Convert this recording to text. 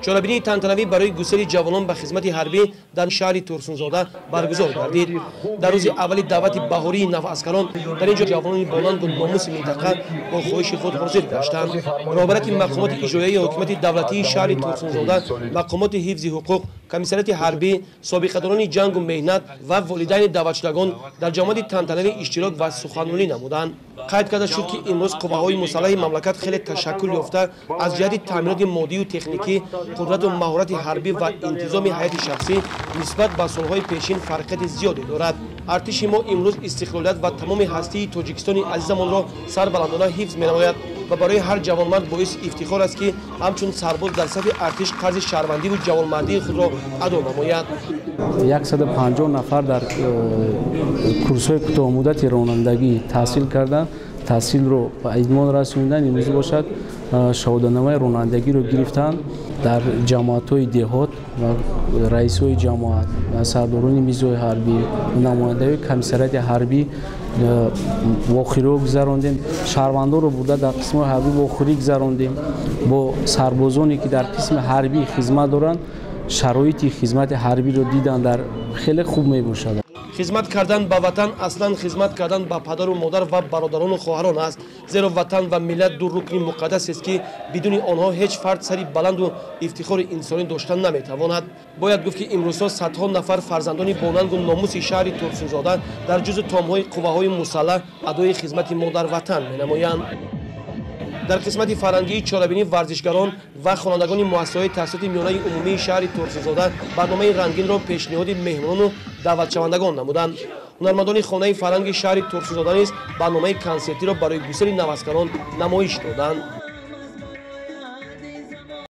Чорабинии тантанавӣ барои гусели ҷавонон ба хизмати ҳарбӣ дар шаҳри Турсунзода баргузор гардид. Дар рӯзи аввали даъвати баҳории наваскарон дар ин ҷо ҷавонони бонангу номуси минтақа бо хоҳиши худ ҳозир гаштанд. Роҳбарияти мақомоти иҷроияи ҳокимияти давлатии шаҳри Турсунзода, мақомоти ҳифзи ҳуқуқ, комиссариати ҳарбӣ, собиқадорони ҷангу меҳнат ва волидайни даъватшудагон дар ҷамоати тантанавӣ иштирок ва суханронӣ намуданд. Қайд карда шуд, ки имрӯз қувваҳои мусаллаҳи мамлакат хеле ташаккул ёфта, аз ҷиҳати таъминоти моддию техникӣ, қудрату маҳорати ҳарбӣ ва интизоми ҳайати шахсӣ нисбат ба солҳои пешин фарқияти зиёде дорад. Артиши мо имрӯз истиқлолият ва тамоми ҳастии Тоҷикистони азизамонро сарбаландона ҳифз менамояд ва барои ҳар ҷавонмард боиси ифтихор аст, ки ҳамчун сарбоз дар сафи артиш қарзи шаҳрвандиву ҷавонмардии худро адо намояд. 150 нафар дар курсҳои кӯтоҳмуддати ронандагӣ таҳсил карданд, таҳсилро ба идмон расонидан, имрӯз бошад шаҳодатномаи ронандагиро гирифтанд. Дар ҷамоатҳои деҳот ва раисҳои ҷамоат ва сардорони мизои ҳарбӣ, намояндаҳои комиссариати ҳарбӣ вохӯриҳо гузарондем. Шаҳрвандонро бурда дар қисмҳои ҳарбӣ вохӯрӣ гузарондем бо сарбозоне, ки дар қисми ҳарбӣ хизмат доранд, шароити хизмати ҳарбиро дидан дар хеле хуб мебошад. Хизмат кардан ба ватан аслан хизмат кардан ба падару модар ва бародарону хоҳарон аст, зеро ватан ва миллат ду рукни муқаддасест, ки бидуни онҳо ҳеҷ фард сари баланду ифтихори инсонӣ дошта наметавонад. Бояд гуфт, ки имрӯзҳо садҳо нафар фарзандони бонангу номуси шаҳри Турсунзода дар ҷузъу томҳои қувваҳои мусаллаҳ адои хизмати модарватан менамоянд. Дар қисмати фарҳангии чорабинӣ варзишгарон ва хонандагони муассисаҳои таҳсилоти миёнаи умумии шаҳри Турсунзода барномаи рангинро пешниҳоди меҳмонону даъватшавандагон намуданд. Ҳунармандони хонаи фарҳанги шаҳри Турсунзода низ барномаи консертиро барои гусели наваскарон намоиш доданд.